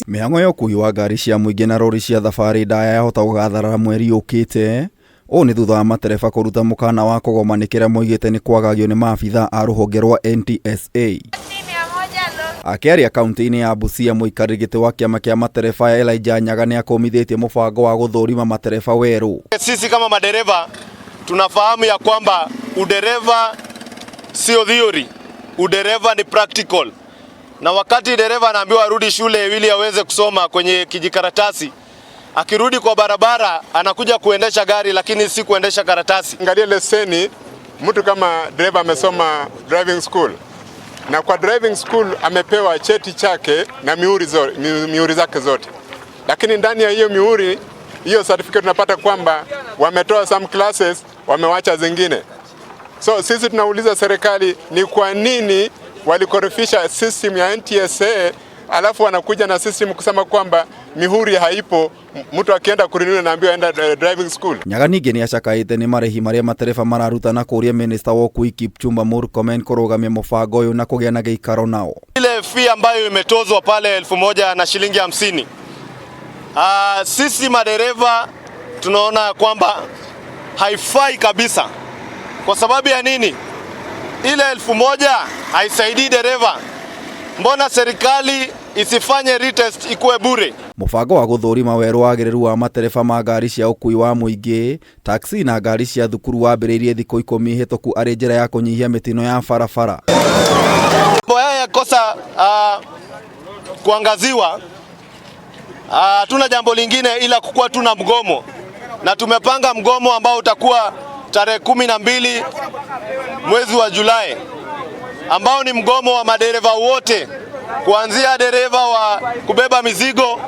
Mĩhang'o ya ũkui wa ngari cia mũingĩ na rori cia thabarĩ ndaya yahota gũgatharara mweri ũkĩte. Ũũ nĩ thutha wa matereba kũruta mũkana wa kũgoma nĩ kĩrĩa moigĩte nĩ kwagagio nĩ maabithaa a rũhonge rwa NTSA. Akĩaria kaunti-inĩ ya Busia, mũikarĩri gĩtĩ wa kĩama kĩa matereba Elijah Nyaga nĩ akũmithĩtie mũbango wa gũthũrima matereba werũ. Sisi kama madereva tunafahamu ya kwamba udereva sio theory, udereva ni practical. Na wakati dereva anaambiwa arudi shule ili aweze kusoma kwenye kijikaratasi, akirudi kwa barabara anakuja kuendesha gari, lakini si kuendesha karatasi. Angalia leseni, mtu kama dereva amesoma driving school na kwa driving school amepewa cheti chake na mihuri zake zote, lakini ndani ya hiyo mihuri hiyo certificate tunapata kwamba wametoa some classes, wamewacha zingine. So sisi tunauliza serikali ni kwa nini walikorofisha system ya NTSA alafu wanakuja na system kusema kwamba mihuri haipo, mtu akienda kurenew anaambiwa enda driving school. Nyaga ningĩ nĩ acakaĩte nĩ marĩhi marĩa matereba mararuta na kũũria minista wa ũkui Kipchumba Murkomen kũrũgamia mũbango ũyũ na kũgĩa na gĩikaro nao. Ile fee ambayo imetozwa pale 1000 na shilingi 50. Sisi madereva tunaona kwamba haifai kabisa. Kwa sababu ya nini? Ile 1000 haisaidii dereva. Mbona serikali isifanye retest ikuwe bure? Mũbango wa gũthũrima werũ wagĩrĩru wa matereba ma ngari cia ũkui wa mũingĩ, taxi na ngari cia thukuru wambĩrĩirie thikũ 10 hĩtũku arĩ njĩra ya kũnyihia mĩtino ya barabara. Mambo haya yakosa kuangaziwa, hatuna jambo lingine ila kukuwa tu na mgomo, na tumepanga mgomo ambao utakuwa tarehe 12 mwezi wa Julai, ambao ni mgomo wa madereva wote, kuanzia dereva wa kubeba mizigo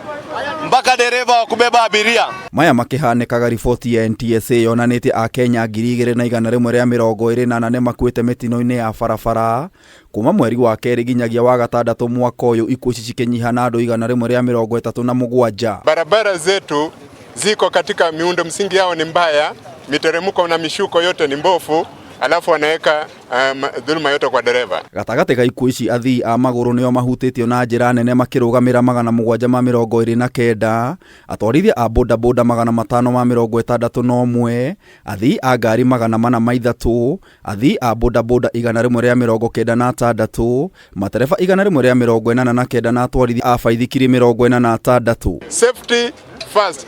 mpaka dereva wa kubeba abiria. Maya makĩhanĩkaga riboti ya NTSA yonanĩtie akenya 2124 nĩmakuĩte mĩtino-inĩ ya barabara kuma mweri wa kerĩ nginyagia wa gatandatũ mwaka ũyũ, ikuũ ici cikĩnyiha na andũ 137. Barabara zetu ziko katika miundo msingi yao ni mbaya, miteremko na mishuko yote ni mbofu, alafu wanaweka dhuluma yote kwa dereva. Gatagatĩ ga ikuũ ici athii a magũrũ nĩo mahutĩtio na njĩra nene makĩrũgamĩra 729, atwarithia a bodaboda 561, athii a ngari 403, athii a bodaboda 196, matereba 189 na atwarithia a baithikiri 86. Safety first.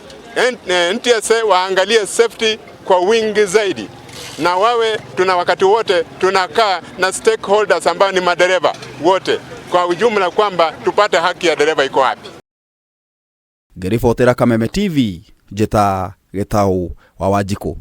NTSA waangalie safety kwa wingi zaidi, na wawe tuna wakati wote tunakaa na stakeholders ambao ni madereva wote kwa ujumla, kwamba tupate haki ya dereva iko wapi. Ngĩribotera Kameme TV, njĩta Gĩtaũ wa Wanjikũ.